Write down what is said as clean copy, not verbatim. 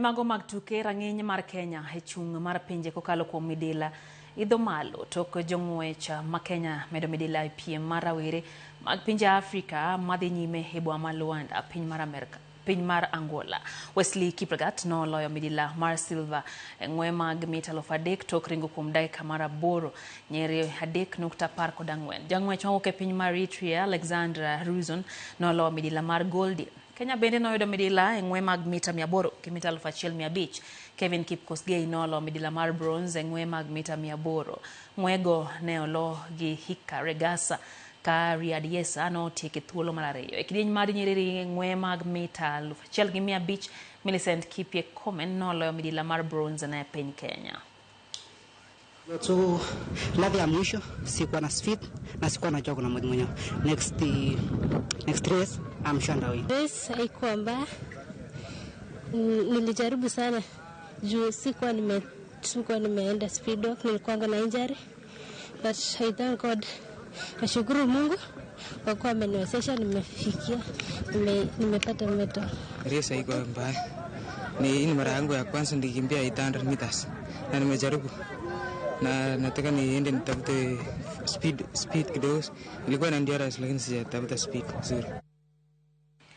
Mago mag tuke rang'iny mar Kenya e chung' mar pinje kokalo kuom midila idho malo tok jong'wech ma Kenya medo midila e piem mar rawere mag pinje Afrika madhi nyime e boma ma Luanda, piny mar Amerka. Piny mar Angola. Wesley Kiplagat noloyo midila mar silver e ng'we mag mita 3000 tok ringo kuom dakika mar 8 nyeri 3.14. Jang'wech mawuok e piny mar Eritrea Alexandra Ruzon noloyo midila mar goldi. Kenya bende noyudo midila e ng'we mag mita 800 gi mita 1500. Kevin Kipkosgei noloyo midila mar bronze e ng'we mag mita 800. Ng'wego ne olo gi Hika Regasa ka Riyad Yesa notieko e thuolo mar ariyo. E kidieny mar nyiriri e ng'we mag mita 1500 Millicent Kipyekomen noloyo midila mar bronze ne piny Kenya. So lap ya mwisho sikuwa na speed na sikuwa najua kuna mtu mwenye next race, I'm sure ndawin. Race haikuwa mbaya, nilijaribu sana juu sikuwa nimeenda speed work, nilikuwa na injury, but I thank God, nashukuru Mungu kwa kuwa ameniwezesha nimefikia, nimepata medal. Race haikuwa mbaya. Ni hii ni mara yangu ya kwanza nikimbia 800 meters na nimejaribu na nataka niende nitafute speed kidogo. Nilikuwa na endurance lakini sijatafuta speed nzuri.